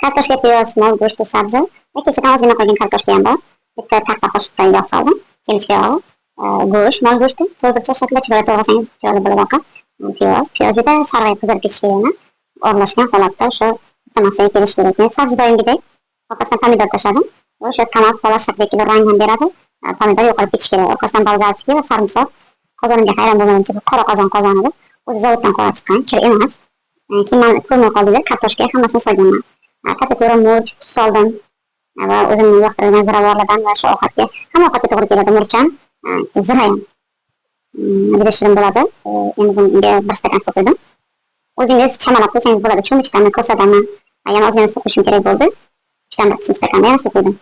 Kartoshka, piyoz, mol go'shti, sabzi va kechadan ozgina qolgan kartoshka ham bor. Bitta taxta qoshiqdan yog' soldim. Semizka yog'i, go'sht, mol go'shti, to'rtburchak shaklida chiroyli to'g'rasangiz, chiroyli bo'ladi ovqat. Piyoz, piyoz juda sarg'ayib, qizarib ketishi kerak emas. O'rlashgan holatda o'sha bitta massaga kelishi kerak. Men sabzi doimgidek, orqasidan pomidor tashladim. Va o'sha tomat xola shaklidagi rang ham beradi. Pomidor yo'qolib ketishi kerak. Orqasidan болгарский va sarimsoq. Qozonimga hayron bo'lganimcha, bu qora qozon qozon edi. O'zi zavoddan qora chiqqan, kir emas. Keyin man ko'rmay qoldinglar, kartoshka hammasini solganman. Katta ko'ra murch, tuz soldim. Va o'zimni yoqtirgan ziravorlardan va shu ovqatga, hamma ovqatga to'g'ri keladi murch ham, zira ham. Juda shirin bo'ladi. Endi bunga bir stakan suv quydim. O'zingiz chamalab qo'ysangiz bo'ladi, cho'michdanmi, kosadami. Yana ozgina suv qo'shim kerak bo'ldi. Uchdan bir qism stakanda yana suv quydim.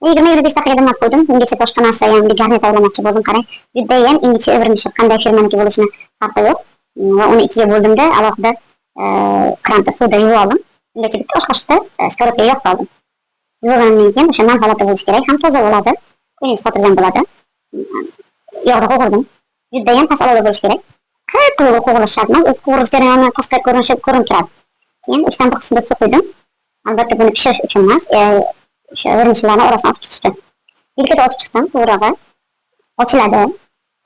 20-25 daqiqa dimlab qo'ydim. Ungacha boshqa narsa ham, garnir tayyorlamoqchi bo'ldim. Qarang, judayam ingichka ivirmishib, qanday firmaniki bo'lishini farqi yo'q. Va uni ikkiga bo'ldimda, alohida kranda suvda yuvib oldim. Ungacha bitta osh qoshiqda сковородка ga yog' soldim. Yuvganimdan keyin o'sha nam holatda bo'lishi kerak, ham toza bo'ladi, ko'nglingiz xotirjam bo'ladi. Yog'da qovurdim. Judayam past olovda bo'lishi kerak. Qip-qizil qovurish shart emas, o'zi qovurish jarayoni tashqi ko'rinishi ko'rinib turadi. Keyin uchdan bir qismida suv quydim. Albatta, buni pishirish uchun emas, o'sha vermishlarni orasini ochib chiqish uchun. Vilkada ochib chiqdim, to'g'rig'i ochiladi.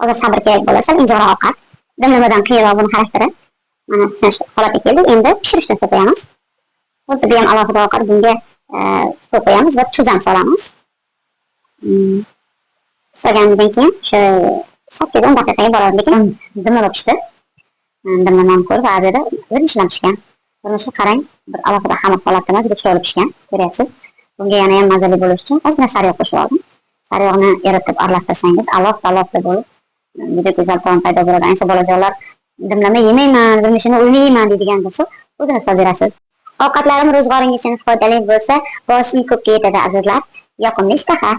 Ozgina sabr kerak bo'ladi, sal injiqroq ovqat. Dimlamadan qiyinroq buni xarakteri. Mana shu holatga keldi. Endi pishirish uchun suv qo'yamiz. Xuddi bu ham alohida ovqat, bunga suv qo'yamiz va tuz ham solamiz. Solganimizdan keyin o'sha 8-10 daqiqaga boradi, lekin dimlama pishdi. Dimlamani ko'rib, va bu yerda vermishlar pishgan. Vermishni qarang, bir alohida xamir holatda emas, juda chiroyli pishgan, ko'ryapsiz. Bunga yana ham mazali bo'lishi uchun ozgina sariyog' qo'shib oldim. Sariyog'ni eritib aralashtirsangiz, alohida alohida bo'lib, juda go'zal taom paydo bo'ladi. Ayniqsa bolajonlar dimlama yemayman, vermishini o'zini yeyman deydigan bo'lsa, o'zini solib berasiz. Ovqatlarim ro'zg'oringiz uchun foydali bo'lsa, boshim ko'kka yetadi, azizlar. Yoqimli ishtaha.